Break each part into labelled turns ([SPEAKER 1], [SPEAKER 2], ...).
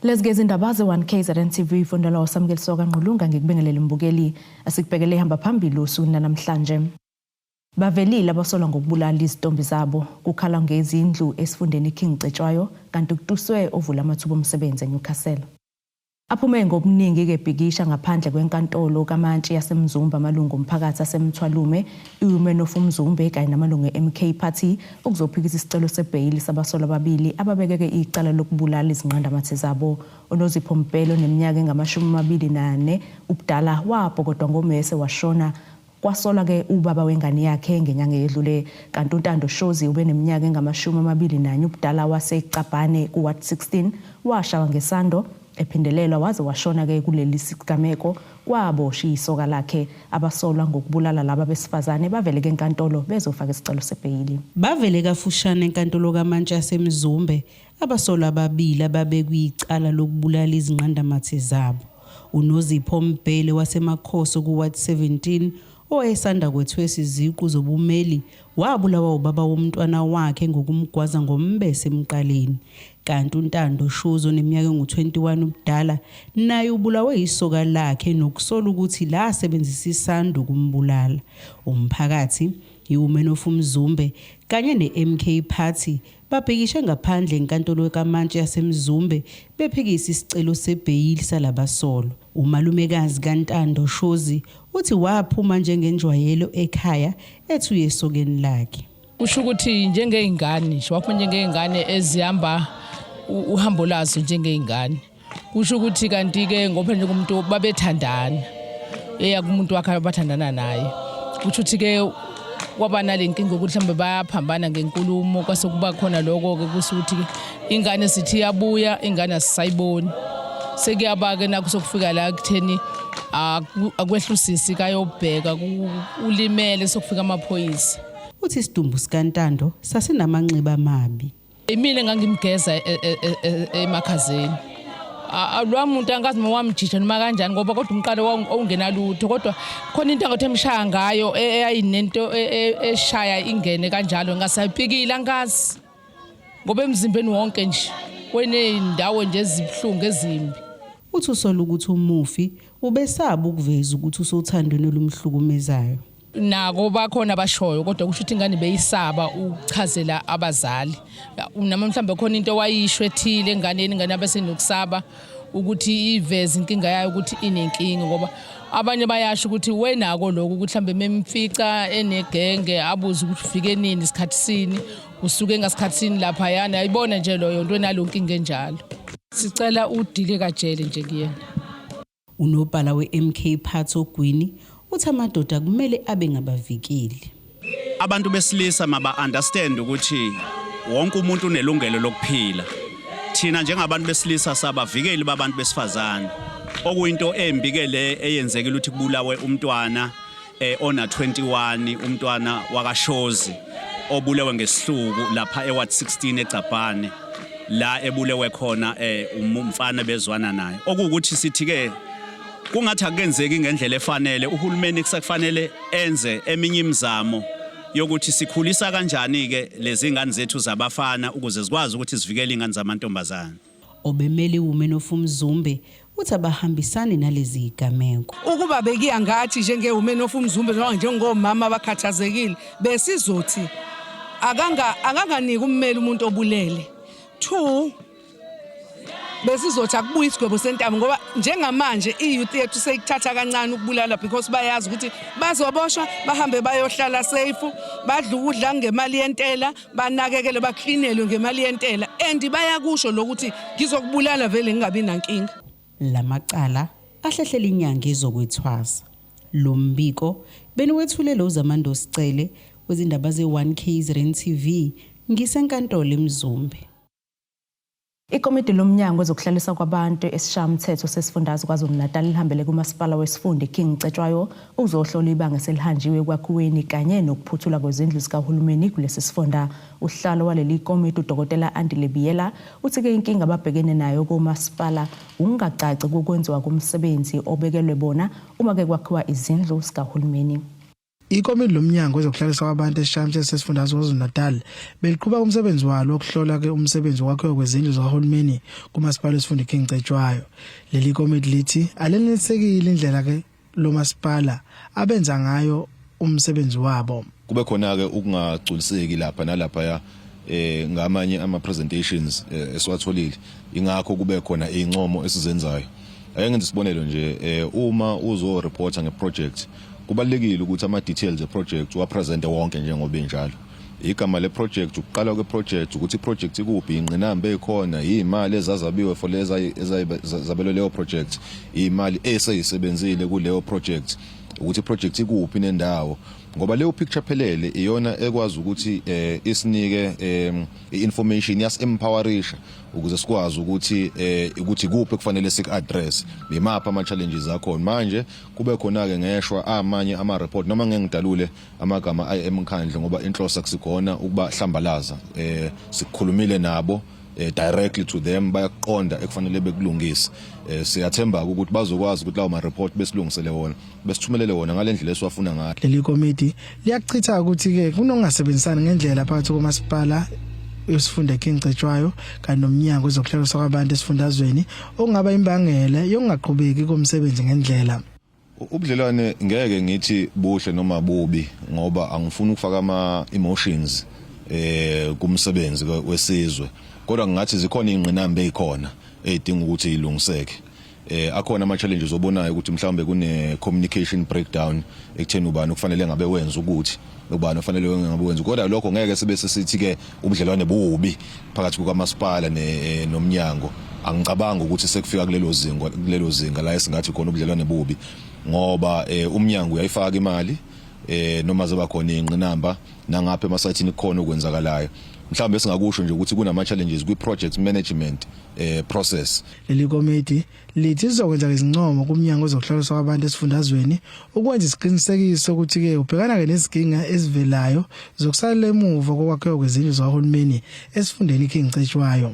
[SPEAKER 1] Lezi ke izindaba ze-1 KZN TV ifundelwa uSamukeliso kaNgqulunga ngikubingelele mbukeli asikubhekele ihamba phambili usuku namhlanje. Bavelile abasolwa ngokubulala izitombi zabo kukhala ngezindlu esifundeni King Cetshwayo kanti kutuswe ovula amathuba omsebenzi eNewcastle. Aphume ngobuningi-ke ebhikisha ngaphandle kwenkantolo kamantshi yaseMzumbe amalungu omphakathi aseMthwalume, i-Women of Umzumbe kanye namalungu e-MK Party ukuzophikisa isicelo sebheyili sabasolwa ababili ababekeke icala lokubulala izinqandamathe zabo. UNozipho Mbhele oneminyaka engu-24 ubudala wabhokodwa ngomese washona Kwasolwa-ke ubaba wengane yakhe ngenyanga eyedlule kanti uNtando Shozi ubeneminyaka engu-21 ubudala waseCabhane ku-Ward 16 washawa ngesando ephindelelwa waze washona-ke kuleli sigameko kwaboshwa isoka lakhe. Abasolwa ngokubulala laba besifazane baveleke enkantolo bezofaka isicelo sebheyili.
[SPEAKER 2] Bavele kafushane enkantolo kamantshi yaseMzumbe abasolwa ababili ababekwe icala lokubulala izinqandamathe zabo. UNozipho Mbhele waseMakhoso ku-Ward 17 owayesanda kwethwesa iziqu zobumeli wabulawa ubaba womntwana wakhe ngokumgwaza ngombese emqaleni. Kanti uNtando Shozi oneminyaka engu-21 ubudala naye ubulawe yisoka lakhe nokusola ukuthi lasebenzisa isando ukumbulala. Umphakathi, i-Women of Umzumbe kanye ne-MK Party Babhikishe ngaphandle enkantolo kamantshi yaseMzumbe bephikisa isicelo sebheyili salabasolwa. Umalumekazi kaNtando Shozi uthi waphuma njengenjwayelo ekhaya ethi uye esokeni lakhe.
[SPEAKER 3] Kusho ukuthi njengey'ngane nje waphuma njengey'ngane ezihamba uhambo lazo njengey'ngane. Kusho ukuthi kanti-ke ngoba njengomuntu babethandana eya kumuntu wakhe abathandana naye. Kusho ukuthi-ke kwaba nale nkinga yokuthi mhlawumbe bayaphambana ngenkulumo kwase kuba khona lokho-ke kusho ukuthi ingane sithi iyabuya ingane asisayiboni. Sekuyaba-ke nakho sokufika la kutheni akwehlusisi kayobheka ulimele sokufika amaphoyisa.
[SPEAKER 2] Uthi isidumbu sikaNtando sasinamanxeba amabi.
[SPEAKER 3] Imina engangimgeza e, e, e, emakhazeni. Lwa muntu angazi noma wamjija noma kanjani ngoba kodwa umqalo wawungenalutho kodwa khona into angathi emshaya ngayo eyayinento eshaya ingene kanjalo ngasayipikile angazi ngoba emzimbeni wonke nje kweney'ndawo nje ezibuhlungu ezimbi.
[SPEAKER 2] Uthi usola ukuthi umufi ubesaba ukuveza ukuthi usothandweni olumhlukumezayo.
[SPEAKER 3] Nako bakhona abashoyo kodwa kusho ukuthi ingane beyisaba ukuchazela abazali noma mhlawumbe khona into wayisho ethile enganeni ingane abesenokusaba ukuthi iveze inkinga yayo ukuthi inenkinga ngoba abanye bayasho ukuthi wenako lokhu ukuthi mhlawumbe memfica enegenge abuze ukuthi ufike nini isikhathi sini usuke ngasikhathi sini laphayana ayibona nje loyo nto enalo nkinga enjalo. Sicela udile kajele nje kuyena.
[SPEAKER 2] Unobhala weMK Party oGwini uthi amadoda kumele abe ngabavikeli.
[SPEAKER 4] Abantu besilisa maba understand ukuthi wonke umuntu unelungelo lokuphila. Thina njengabantu besilisa sabavikeli babantu besifazane. Okuyinto embi ke le eyenzekile ukuthi kubulawe umntwana ona 21 umntwana wakaShozi obulewe ngesihluku lapha eWard 16 eGcabhane la ebulewe khona umfana bezwana naye. Okuwukuthi sithi ke kungathi akukenzeki ngendlela efanele uhulumeni kusakufanele enze eminye imizamo yokuthi sikhulisa kanjani ke lezi ngane zethu zabafana ukuze zikwazi ukuthi zivikele ingane zamantombazane.
[SPEAKER 2] Obemele iWomen of Umzumbe uthi abahambisani nalezi zigameko.
[SPEAKER 5] Ukuba bekuya ngathi njenge-Women of Umzumbe noma njengomama abakhathazekile besizothi akanga akanganiki ummeli umuntu obulele. 2 besizothi akubuye isigwebo sentambo ngoba njengamanje i-youth yethu seyikuthatha kancane ukubulala because bayazi ukuthi bazoboshwa bahambe bayohlala safe badle ukudla ngemali yentela banakekele baklinelwe ngemali yentela and bayakusho lokuthi ngizokubulala vele ngingabi nankinga.
[SPEAKER 2] Lamacala ahlehlela inyanga ezokwethwasa. Lo mbiko beniwethulelwe uZamando Sicele wezindaba ze-1 KZN TV ngisenkantolo eMzumbe.
[SPEAKER 1] Ikomidi lomnyango wezokuhlaliswa kwabantu esishayamthetho sesifundazwe KwaZulu-Natal lihambele kumasipala wesifunda iKing Cetshwayo ukuzohlola ibanga eselihanjiwe ekwakhiweni kanye nokuphuthulwa kwezindlu zikahulumeni kulesi sifunda. Usihlalo waleli komidi uDokotela Andile Biyela uthi-ke inkinga ababhekene nayo komasipala ukungacaci kokwenziwa komsebenzi obekelwe bona uma-ke kwakhiwa izindlu zikahulumeni.
[SPEAKER 6] Ikomidi lomnyango wezokuhlaliswa kwabantu eSishayamthetho sesifundazwe KwaZulu-Natal beliqhuba umsebenzi walo wokuhlola ke umsebenzi wokwakhiwa kwezindlu zikahulumeni kumasipala wesifunda iKing Cetshwayo. Leli komidi lithi alenelisekile indlela ke lo masipala abenza ngayo umsebenzi wabo.
[SPEAKER 7] Kube khona ke ukungagculiseki lapha nalaphaya ngamanye ama presentations esiwatholile, ingakho kube khona incomo esizenzayo. Ake ngenze isibonelo nje, uma uzo reporta ngeproject, kubalekile ukuthi ama details eproject uwapresente wonke njengoba enjalo, igama le project, ukuqala kwe project, ukuthi iproject ikuphi, ingqinamba ekhona, imali ezazabiwe for leza ezabelwe leyo project, imali eseyisebenzile kuleyo project, ukuthi iproject ikuphi nendawo, ngoba leyo picture phelele iyona ekwazi ukuthi isinike i-information, yas empowerisha ukuze sikwazi ukuthi kuphi kufanele sik-address, imaphi ama challenges akhona. Manje kube khona ke ngeshwa amanye ama report, noma ngeke ngidalule amagama ayemkhandlo, ngoba inhloso akusikhona ukuba hlambalaza. Sikukhulumile nabo directly to them, bayakuqonda ekufanele bekulungise. Siyathemba ukuthi bazokwazi ukuthi lawo ma report besilungisele wona, besithumelele wona ngalendlela esiwafuna ngayo.
[SPEAKER 6] Leli komidi liyachitha ukuthi ke kunongasebenzisani ngendlela phakathi komasipala wesifunda King Cetshwayo kanye nomnyango wezokuhlaliswa kwabantu esifundazweni, okungaba imbangela yokungaqhubeki komsebenzi ngendlela.
[SPEAKER 7] Ubudlelwane ngeke ngithi buhle noma bubi, ngoba angifuni ukufaka ama emotions kumsebenzi wesizwe, kodwa ngingathi zikhona ingqinamba ezikhona ezidinga ukuthi ilungiseke. Akhona ama challenges obonayo ukuthi mhlawumbe kune communication breakdown ekutheni ubani kufanele ngabe wenza ukuthi, ubani ofanele ngabe wenza, kodwa lokho ngeke sibe sesithi ke ubudlelwane bubi phakathi kukamasipala nomnyango. Angicabanga ukuthi sekufika kulelo zinga la esingathi khona ubudlelwane bubi, ngoba umnyango uyayifaka imali noma zeba khona ingqinamba nangapha emasayithini kukhona okwenzakalayo. Mhlawumbe singakusho nje ukuthi kunama challenges kwi project management process.
[SPEAKER 6] Leli komidi lithi lizokwenza izincomo kumnyango wezokuhlaliswa kwabantu esifundazweni ukwenza isiqinisekiso ukuthi ke ubhekana ke nezinkinga ezivelayo zokusalela emuva kokwakhiwa kwezindlu zikahulumeni esifundeni iKing Cetshwayo.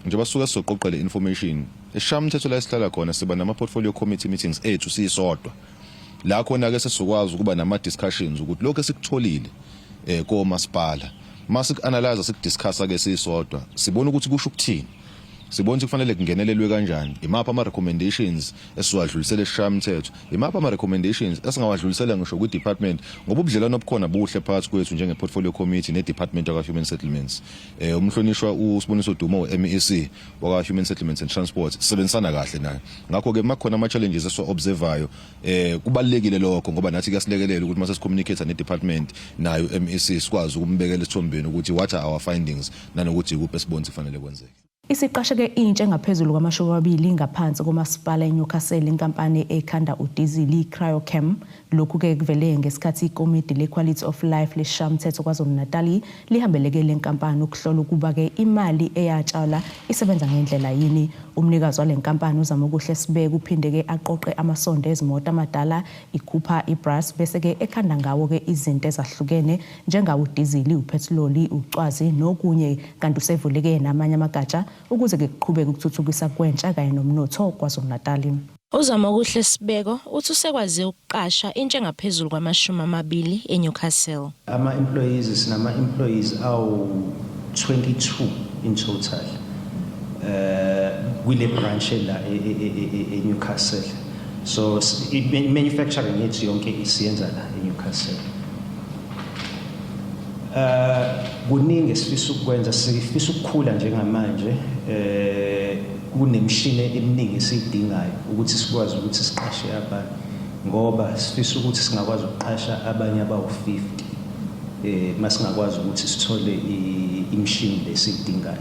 [SPEAKER 7] Njengoba sisuke sizoqoqa le information esishayamthetho la esihlala khona, siba nama portfolio committee meetings ethu sisodwa, la khona ke sesizokwazi ukuba nama discussions ukuthi lokho esikutholile komasipala, masiku analyze, sikudiscussa ke sisodwa, sibona ukuthi kusho ukuthini, sibona ukuthi kufanele kungenelelwe kanjani, imaphi ama recommendations esiwadlulisela esishayamthetho, imaphi ama recommendations esingawadlulisela ngisho kwi department, ngoba ubudlelwano obukhona buhle phakathi kwethu njenge portfolio committee ne department yaka human settlements. Umhlonishwa uSiboniso Duma, MEC waka Human Settlements and Transport, sisebenzisana kahle naye. Ngakho ke makhona ama challenges esiwa observayo, kubalekile lokho, ngoba nathi kuyasilekelela ukuthi mase sicommunicate ne department nayo MEC, sikwazi ukumbekela isithombeni ukuthi what are our findings nanokuthi ikuphi esibona kufanele kwenzeke.
[SPEAKER 1] Isiqasheke intsha engaphezulu kwama-20 ngaphansi komasipala eNewcastle inkampani ekhanda udizili iCryochem. Lokhu-ke kuvele ngesikhathi ikomidi le-Quality of Life lesishayamthetho KwaZulu-Natali lihambeleke le nkampani ukuhlola ukuba-ke imali eyatshalwa isebenza ngendlela yini. Umnikazi wale nkampani uZamokuhle Sibeko uphinde-ke aqoqe amasondo ezimoto amadala, ikhupha ibrass, bese-ke ekhanda ngawo-ke izinto ezahlukene njengawo udizili, uphethiloli, ucwazi nokunye, kanti usevuleke namanye amagatsha ukuze-ke kuqhubeke ukuthuthukisa kwentsha kanye nomnotho KwaZulu-Natali.
[SPEAKER 8] UZamokuhle Sibeko uthi usekwazi ukuqasha intsha engaphezulu kwama-20 eNewcastle.
[SPEAKER 9] Ama-employees, sinama-employees awu-22 in total kwile branch la eNewcastle. So i-manufacturing yethu yonke isiyenza la eNewcastle. Kuningi esifisa ukukwenza, sifisa ukukhula njengamanje. Kunemishini eminingi esiyidingayo ukuthi sikwazi ukuthi siqashe abantu, ngoba sifisa ukuthi singakwazi ukuqasha abanye abawu-50 masingakwazi ukuthi sithole imishini lesiyidingayo,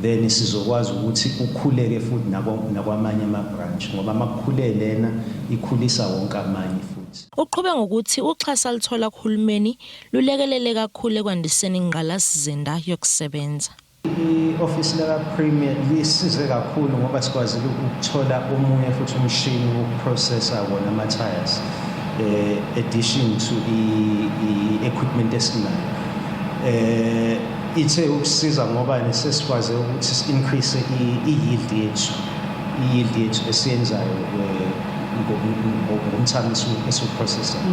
[SPEAKER 9] then sizokwazi ukuthi ukhuleke futhi nakwamanye ama-branch, ngoba makukhule lena ikhulisa wonke amanye futhi.
[SPEAKER 8] Uqhube ngokuthi uxhaso aluthola kuhulumeni lulekelele kakhulu ekwandiseni ingqalasizinda yokusebenza.
[SPEAKER 9] I-ofisi laka-Premier lisize kakhulu ngoba sikwazile ukuthola omunye futhi umshini wokuprocessa wona ama-tires, addition to i-equipment esinayo. Ithe ukusiza ngoba sesikwaze ukuthi si-increase i-yield yethu, i-yield yethu esiyenzayo ngomthamo esiwuprocessayo.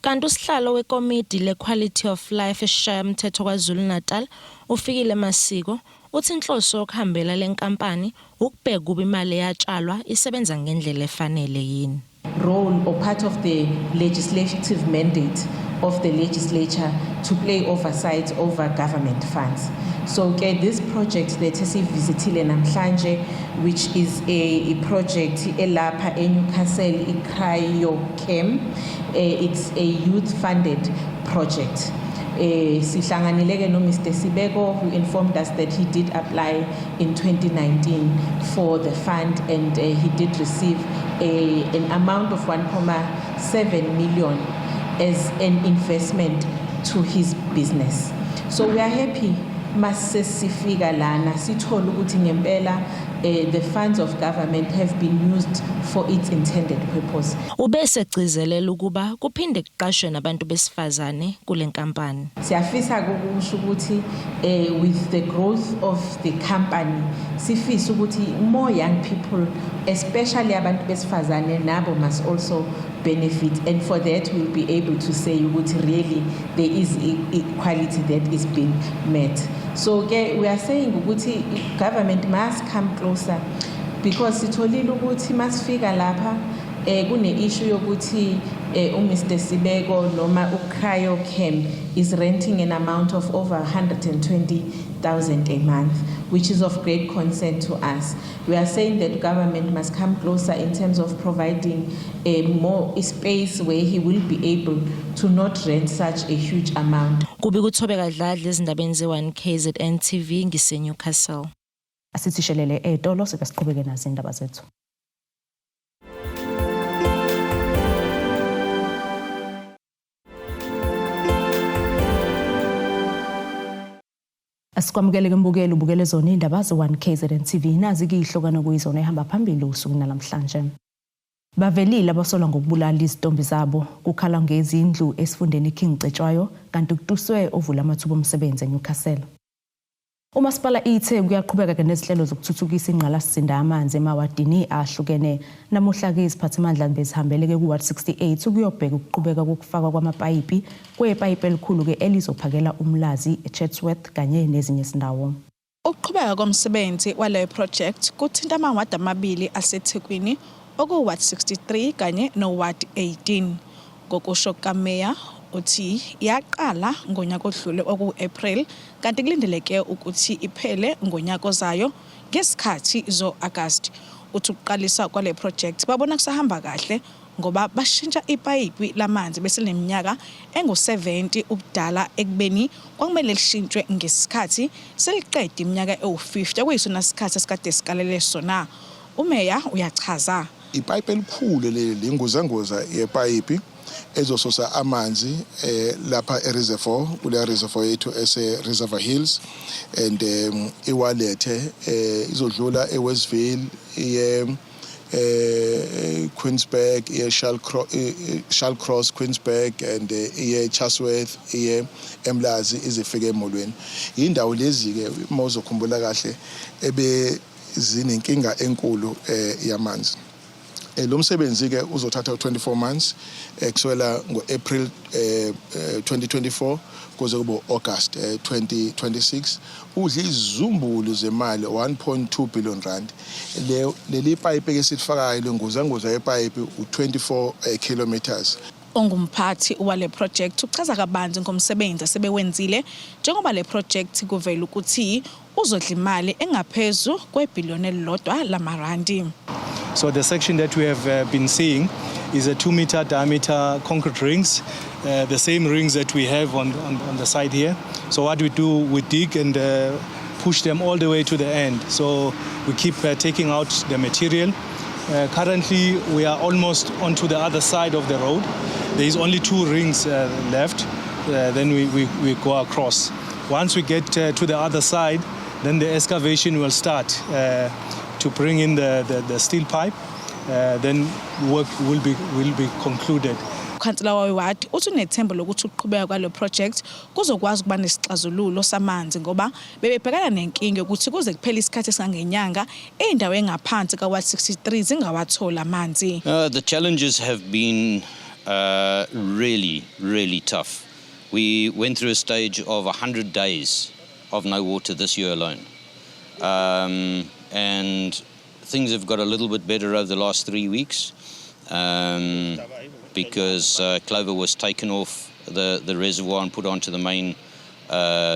[SPEAKER 8] Kanti usihlalo wekomidi le-Quality of Life esiShayamthetho KwaZulu-Natal, uFikile Masiko, uthi inhloso yokuhambela le nkampani wukubheka ukuba imali eyatshalwa isebenza ngendlela efanele yini.
[SPEAKER 10] role or part of the legislative mandate of the legislature to play oversight over government funds. So ke this project that esivisithile namhlanje, which is a project elapha eNewcastle, iCryochem, it's a youth funded project. Sihlanganile ke no Mr Sibeko, who informed us that he did apply in 2019 for the fund and he did receive an amount of 1.7 million as an investment to his business. So we are happy mase sifika lana sithola ukuthi ngempela the funds of government have been used for its intended purpose.
[SPEAKER 8] Ubese egcizelela ukuba kuphinde kuqashwe nabantu besifazane kule nkampani.
[SPEAKER 10] Siyafisa ukusho ukuthi with the growth of the company, sifisa ukuthi more young people, especially abantu besifazane, nabo must also benefit, and for that we'll be able to say ukuthi really there is equality that is being met. So ke we are saying ukuthi government must come closer, because sitholile ukuthi masifika lapha kune issue yokuthi uMr Sibeko noma uCryochem is renting an amount of over 120,000 a month, which is of great concern to us. We are saying that government must come closer in terms of providing a more space where he will be able to not rent such a huge amount.
[SPEAKER 8] Kubika uThobeka Dladla ezindabeni ze-1 KZN TV ngise-Newcastle.
[SPEAKER 1] Asithi shelele etolo sibe siqhubeke nazo indaba zethu. Asikwamukele ke mbukeli, ubukele zona indaba ze-1 KZN TV. Nazi ke ihlokana kuyizona ehamba phambili usuku namhlanje. Bavelile abasolwa ngokubulala izitombi zabo, kukhala ngezindlu esifundeni King Cetshwayo, kanti kutuswe ovula amathuba omsebenzi eNewcastle. Umasipala ithe kuyaqhubeka ke nezinhlelo zokuthuthukisa ingqalasizinda yamanzi emawadini ahlukene. Namuhla ke iziphathimandla bezihambele ke ku-Ward 68 ukuyobheka ukuqhubeka kokufakwa kwamapayipi kwepayipi elikhulu ke elizophakela uMlazi, eChatsworth kanye nezinye izindawo.
[SPEAKER 11] Ukuqhubeka komsebenzi wale project kuthinta amawadi amabili aseThekwini, okuward 63 kanye noward 18. Ngokusho kukameya, uthi yaqala ngonyaka odlule oku-April, kanti kulindeleke ukuthi iphele ngonyaka ozayo ngesikhathi zo-August. Uthi ukuqalisa kwale project babona kusahamba kahle ngoba bashintsha ipayipi lamanzi bese lineminyaka engu-70 ubudala, ekubeni kwakumele lishintshwe ngesikhathi seliqeda iminyaka ewu-50, okuyisona sikhathi esikade sikalele sona. Umeya uyachaza.
[SPEAKER 12] Ipayipi elikhulu leli, linguzanguza yepayipi ezososa amanzi lapha e-reservoir, kule reservoir yethu ese Reservoir Hills, and iwalethe izodlula eWestville, iye Queensburgh, iye Shallcross, Queensburgh, and iye Chatsworth, iye eMlazi, izifike emolweni. Indawo lezi ke, uma uzokhumbula kahle, ebe zinenkinga enkulu yamanzi. Lo msebenzi ke uzothatha 24 months, kusukela ngo-April 2024 kuze kube August 2026. Udla izumbulu zemali, 1.2 billion rand. Le leli pipe ke silifakayo, lenguzanguza yepipe, u24 kilometers.
[SPEAKER 11] Ongumphathi wale project uchaza kabanzi ngomsebenzi asebewenzile, njengoba le project kuvela ukuthi uzodla imali engaphezu kwebhiliyoni elilodwa lamarandi.
[SPEAKER 13] So the section that we have been seeing is a 2 meter diameter concrete rings, the same rings that we have on the side here. So what we do, we dig and push them all the way to the end. So we keep taking out the material. Currently, we are almost onto the other side of the road. There is only two rings left. Then we go across. Once we get to the other side, then the excavation will start to bring in the steel pipe. Then work will be concluded.
[SPEAKER 11] Ukhansela wewadi uthi unethemba lokuthi ukuqhubeka kwale project kuzokwazi ukuba nesixazululo samanzi, ngoba bebebhekana nenkinga yokuthi kuze kuphele isikhathi esingangenyanga indawo engaphansi ka-ward 63 zingawatholi amanzi.
[SPEAKER 14] The challenges have been Really, really tough. We went through a stage of 100 days of no water this year alone. And things have got a little bit better over the last 3 weeks because Clover was taken off the reservoir and put onto the main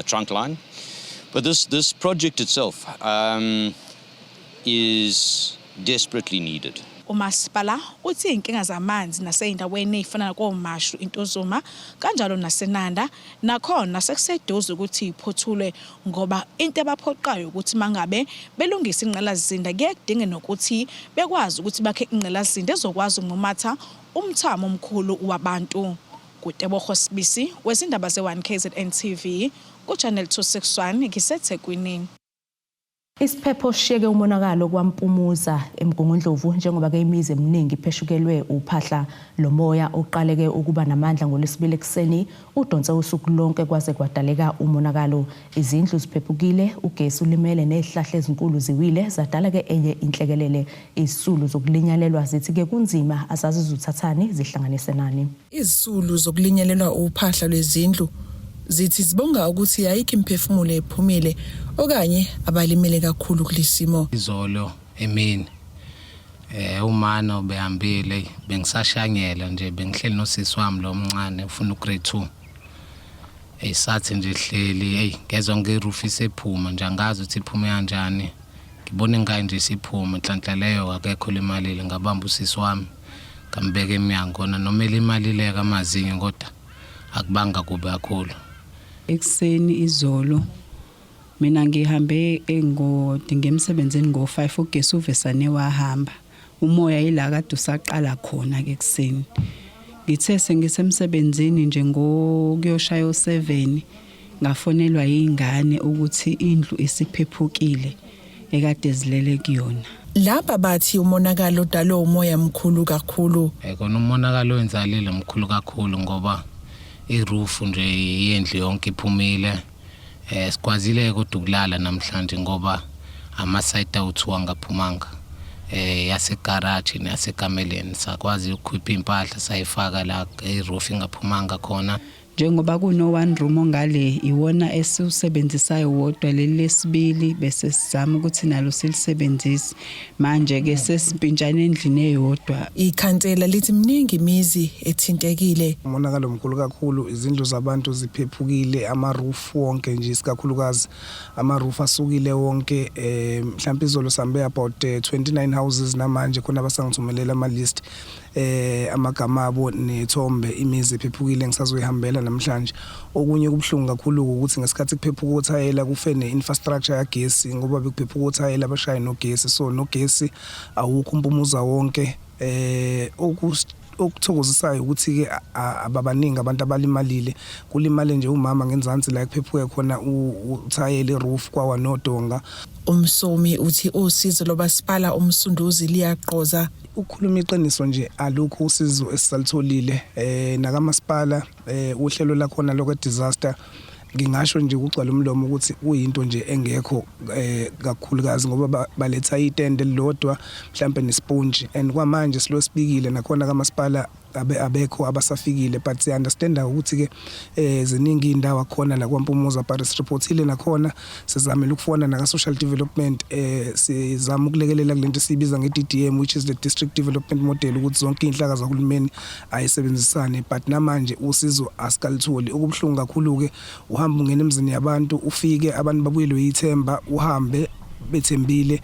[SPEAKER 14] trunk line. But this project itself is desperately needed.
[SPEAKER 11] Umasipala uthi izinkinga zamanzi nasey'ndaweni ey'fana nakoMashu, iNtuzuma kanjalo naseNanda nakhona sekuseduze ukuthi iphothulwe ngoba into ebaphoqayo ukuthi mangabe belungisa ingqalasizinda kuye kudinge nokuthi bekwazi ukuthi bakhe ingqalasizinda ezokwazi ukumumatha umthamo omkhulu wabantu. KuTebogo Sibisi wezindaba ze-1 KZN TV ku-Channel 261 ngiseThekwini.
[SPEAKER 1] Isiphepho sishiyeke umonakalo kwaMpumuza eMgungundlovu njengoba ke imizi eminingi ipheshukelwe uphahla. Lo moya uqaleke ukuba namandla ngolwesibili ekuseni, udonse usuku lonke kwaze kwadaleka umonakalo. Izindlu ziphephukile, ugesi ulimele nezihlahla ezinkulu ziwile zadala ke enye inhlekelele. Izisulu zokulinyalelwa zithi ke kunzima, azazi zuthathani zihlanganise nani.
[SPEAKER 15] Izisulu zokulinyalelwa uphahla lwezindlu zithi zibonga ukuthi ayikho imphefumulo ephumile okanye abalimele kakhulu kulesimo.
[SPEAKER 16] Izolo emini umana ubehambile, bengisashanyela nje, bengihleli nosisi wami lo omncane ufuna ugrade 2. Eyisathi nje hleli, hey, ngezwe ngeroof isephuma nje, angazi ukuthi iphume kanjani. Ngibona ingayi nje isiphuma. Nhlanhla leyo akekho limalile. Ngabamba usisi wami ngambeka emnyango khona, noma elimalile amazinyo, kodwa akubanga kubi kakhulu.
[SPEAKER 17] Ekuseni izolo mina ngihambe engodi ngemsebenzini ngo5, ugesi uvesane wahamba, umoya ila kade usaqala khona ke ekuseni. Ngithe sengisemsebenzini nje ngokuyoshaya o7, ngafonelwa ingane ukuthi indlu isiphephukile ekade zilele kuyona.
[SPEAKER 15] Laba bathi umonakalo odalwe umoya mkhulu kakhulu.
[SPEAKER 16] Kona umonakalo wenzalile mkhulu kakhulu ngoba iroof nje yendlu yonke iphumile. Sikwazile kodwa ukulala namhlanje ngoba ama-side awu-2 angaphumanga, yasegarage nasekameleni. Sakwazi ukukhipha impahla sayifaka la iroof ingaphumanga khona.
[SPEAKER 17] Njengoba kuno one room ongale, iwona esiwusebenzisayo wodwa. Leli lesibili bese sizama ukuthi nalo silisebenzise, manje ke sesimpintshana endlini eyodwa.
[SPEAKER 15] Ikhansela lithi mningi imizi ethintekile.
[SPEAKER 18] Umonakalo mkhulu kakhulu, izindlu zabantu ziphephukile, ama-roof wonke nje, isikakhulukazi ama-roof asukile wonke. Mhlawumbe izolo sambe about 29 houses, namanje khona abasangithumelela ama-list amagama abo nethombe, imizi ephephukile ngisazoyihambela namhlanje. Okunye kubuhlungu kakhulu ukuthi ngesikhathi kuphephuka uthayela kufe ne-infrastructure yagesi, ngoba bekuphephuka uthayela abashaye nogesi, so nogesi awukho uMpumuza wonke. Okuthokozisayo ukuthi ke ababaningi abantu abalimalile, kulimale nje umama ngenzansi la kuphephuke khona uthayela iroof kwawa nodonga.
[SPEAKER 15] Umsomi uthi usizo lomasipala uMsunduzi liyaqoza.
[SPEAKER 18] Ukukhuluma iqiniso nje, alukho usizo esisalitholile nakamasipala. Uhlelo lakhona lokwe disaster, ngingasho nje kugcwala umlomo ukuthi kuyinto nje engekho kakhulukazi, ngoba baletha itende elilodwa mhlambe nesponge, and kwamanje silo sibikile nakhona kamasipala abekho abasafikile, but siya understand ukuthi ke ziningi indawo akhona la kwaMpumuza, but sireportile nakhona, sizamile ukufona naka social development, sizama ukulekelela kulento esiyibiza nge-DDM, which is the district development model, ukuthi zonke inhlaka zahulumeni ayisebenzisane, but namanje usizo asikalitholi. Okubuhlungu kakhulu ke, uhamba ungena emzini yabantu, ufike abantu babuyelwe ithemba, uhambe bethembile,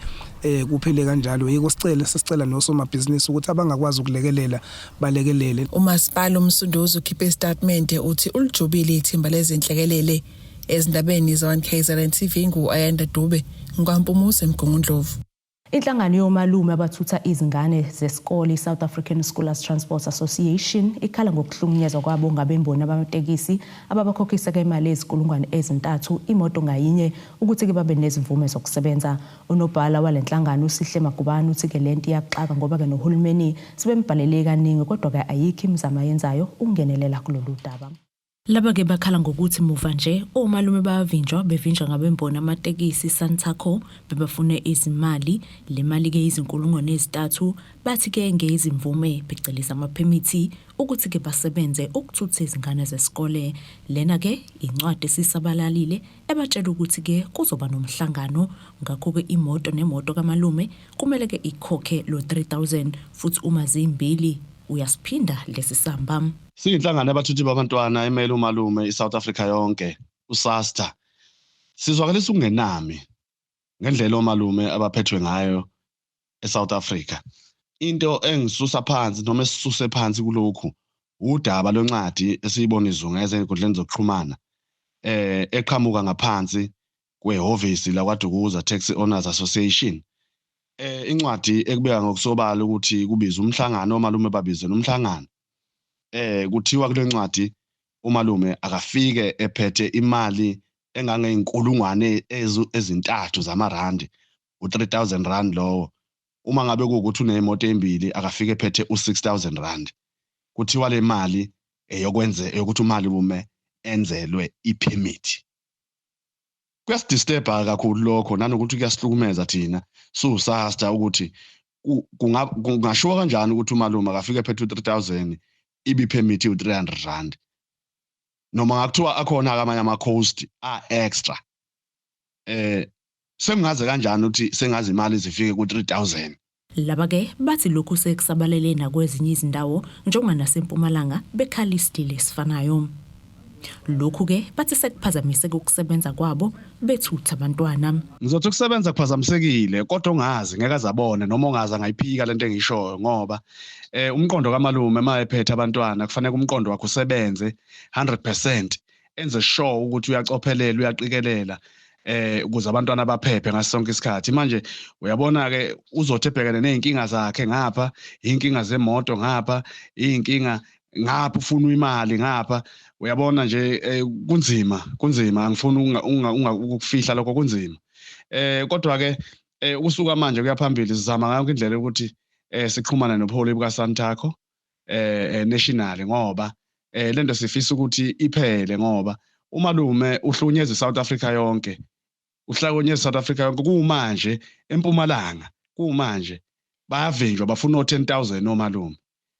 [SPEAKER 18] kuphele kanjalo. Yiko sicela, sesicela nosomabhizinisi ukuthi abangakwazi ukulekelela balekelele.
[SPEAKER 15] Umasipala uMsunduzi ukhiphe istatement, uthi ulijubile ithimba lezinhlekelele. Ezindabeni za-1 KZN TV, ngu-Ayanda Dube, ngikwaMpumuza eMgungundlovu.
[SPEAKER 1] Inhlangano yomalume abathutha izingane zesikole, i-South African Schoolers Transport Association, ikhala ngokuhlukunyezwa kwabo ngabemboni abamatekisi ababakhokhisa ke imali ezinkulungwane 3 imoto ngayinye ukuthi-ke babe nezimvume zokusebenza. Unobhala wale nhlangano uSihle Magubane uthi-ke lento iyaxaka ngoba-ke nohulumeni sebembhalele kaningi, kodwa-ke ayikho imizamo ayenzayo ukungenelela kulolu daba. Laba-ke bakhala ngokuthi muva nje omalume bayavinjwa bevinjwa ngabemboni amatekisi Santaco bebafune izimali. Le mali-ke izinkulungwane ezintathu bathi-ke ngeyezimvume phecelezi amaphemithi ukuthi-ke basebenze ukuthutha izingane zesikole. Lena-ke incwadi esisabalalile ebatshela ukuthi-ke kuzoba nomhlangano ngakho-ke imoto nemoto kamalume kumele-ke ikhokhe lo 3000 futhi uma zimbili uyasiphinda lesi samba.
[SPEAKER 19] Siyinhlangano yabathuthi babantwana emele umalume iSouth Africa yonke, uSASTA. Sizwakalisa ukungenami ngendlela omalume abaphethwe ngayo eSouth Africa. Into engisusa phansi noma esisuse phansi kulokhu udaba lwencwadi esiyibona izungeza ezinkundleni zokuxhumana eh eqhamuka ngaphansi kwehhovisi lakwaDukuza Taxi Owners Association eh incwadi ekubeka ngokusobala ukuthi kubiza umhlangano omalume babizela umhlangano eh kuthiwa kule ncwadi umalume akafike ephethe imali engangeyinkulungwane ezintathu zamarandi u-3000 rand lowo uma ngabe kuwukuthi unemoto embili akafike ephethe u-6000 rand kuthiwa le mali eyokwenze eyokuthi umalume enzelwe ipermit Kuyasidisturba kakhulu lokho nanokuthi kuyasihlukumeza thina siwusasta ukuthi kungashiwo kanjani ukuthi umalume akafike ephethe u-3000 ibi-permit iwu-300 rand noma ngakuthiwa akhona-ke amanye ama-cost a-extra eh sengingaze kanjani ukuthi sengaze imali zifike ku-3000
[SPEAKER 1] Laba ke bathi lokhu sekusabalele nakwezinye izindawo njengoba naseMpumalanga bekhala isililo esifanayo. Lokhu ke bathi sekuphazamiseke ukusebenza kwabo bethutha abantwana.
[SPEAKER 19] Ngizothi ukusebenza kuphazamisekile kodwa ongazi ngeke azabone noma ongazi angayiphika lento engishoyo ngoba eh umqondo kamalume uma ephethe abantwana kufanele umqondo wakhe usebenze 100% enze sure ukuthi uyacophelela uyaqikelela eh ukuze abantwana baphephe ngaso sonke isikhathi manje uyabona ke uzothi ebhekene nezinkinga zakhe ngapha inkinga zemoto ngapha inkinga ngapha ufuna imali ngapha uyabona nje eh, kunzima kunzima angifuni ukufihla lokho kunzima eh kodwa ke eh ukusuka manje kuya phambili sizama ngayo indlela ukuthi eh sixhumane nobuholi buka Santaco eh, eh national ngoba eh lento sifisa ukuthi iphele ngoba umalume uhlunyezwe South Africa yonke uhlakonyezwe South Africa yonke kumanje empumalanga kumanje bayavinjwa bafuna o10000 omalume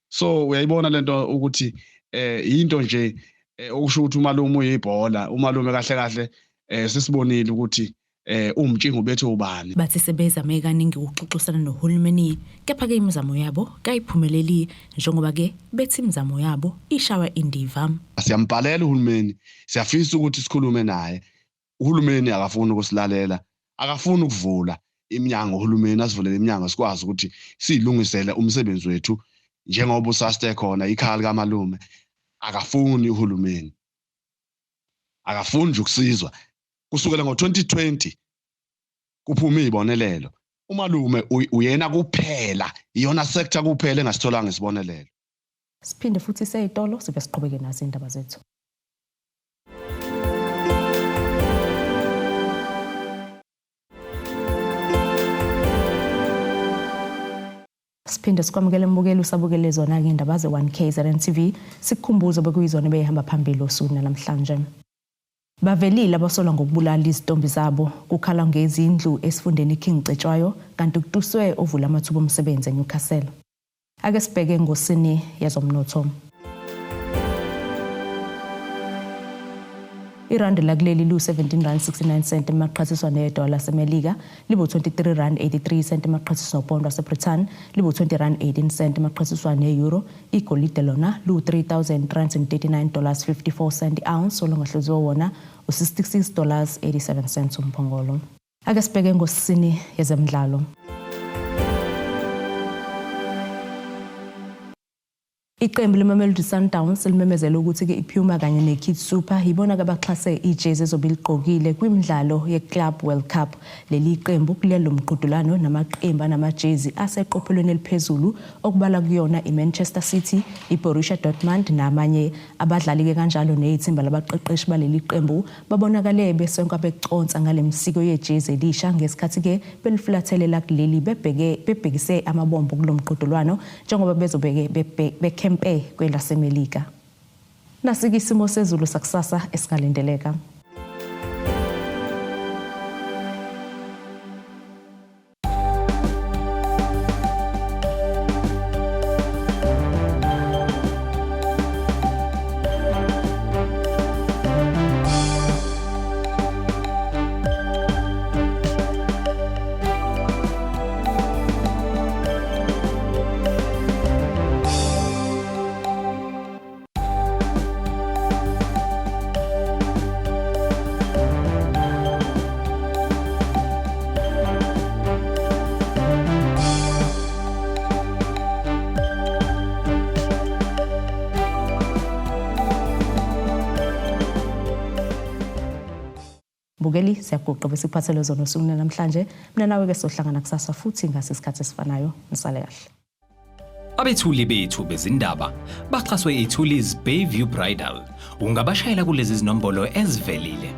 [SPEAKER 19] so uyayibona lento ukuthi eh into nje eh, okusho ukuthi umalume uyibhola umalume kahle kahle eh sisibonile ukuthi eh umtshingo ubethe ubani
[SPEAKER 1] Bathi sebezame kaningi ukuxoxisana nohulumeni kepha-ke imizamo yabo kayiphumeleli njengoba-ke bethi imizamo yabo ishawa indiva.
[SPEAKER 19] Siyambhalela uhulumeni siyafisa ukuthi sikhulume naye uhulumeni akafuni ukusilalela akafuni ukuvula iminyango uhulumeni asivulele iminyango sikwazi ukuthi siyilungisele umsebenzi wethu njengoba usaste khona ikhaya likamalume akafuni uhulumeni akafuni nje ukusizwa kusukela ngo-2020 kuphume izibonelelo umalume uyena kuphela iyona sector kuphela engasitholanga isibonelelo
[SPEAKER 1] Siphinde futhi seyitolo sibe siqhubeke nazo indaba zethu. Siphinde sikwamukele mbukeli usabukele zona-ke indaba ze-1 KZN TV sikukhumbuze bekuyizona ebeyihamba phambili osukwini namhlanje. Bavelile abasolwa ngokubulala izitombi zabo kukhala ngezindlu esifundeni iKing Cetshwayo kanti kutuswe ovula amathuba omsebenzi eNewcastle. Ake sibheke engosini yezomnotho. Irandi lakuleli liwu-17 rand 69 cent emaqhathiswa nedola laseMelika, libu-23 rand 83 cent emaqhathiswa nopondo waseBrithani, libu-20 rand 18 cent emaqhathiswa ne-euro, Igolide lona liwu-3,339 dollars 54 cent i-ounce, olungahluziwe wona u-66 dollars 87 cents umphongolo. Ake sibheke engosini yezemidlalo. Iqembu leMamelodi Sundowns limemezele ukuthi-ke iPuma kanye neKid Super yibona-ke abaxhase ijezi ezobe iligqokile kwimidlalo yeClub World Cup. Leli qembu kulelo mqhudelwano namaqembu anamajezi aseqophelweni eliphezulu okubalwa kuyona iManchester City, iBorussia Dortmund namanye. Abadlali-ke kanjalo nethimba labaqeqeshi baleli qembu babonakale besonkwa beconsa ngale misiko yejezi elisha ngesikhathi-ke belifulathele lakuleli bebheke bebhekise amabombo kulo mqhudelwano njengoba bezobeke bekhempe kwelaseMelika. Nasike isimo sezulu sakusasa esingalindeleka. Mbukeli siyaguqa besikuphathele zona osukwini namhlanje. Mina nawe ke sohlangana kusasa futhi ngase isikhathi esifanayo. Nisale kahle.
[SPEAKER 20] Abethuli bethu bezindaba baxhaswe iThulis Bayview Bridal. Ungabashayela kulezi zinombolo ezivelile.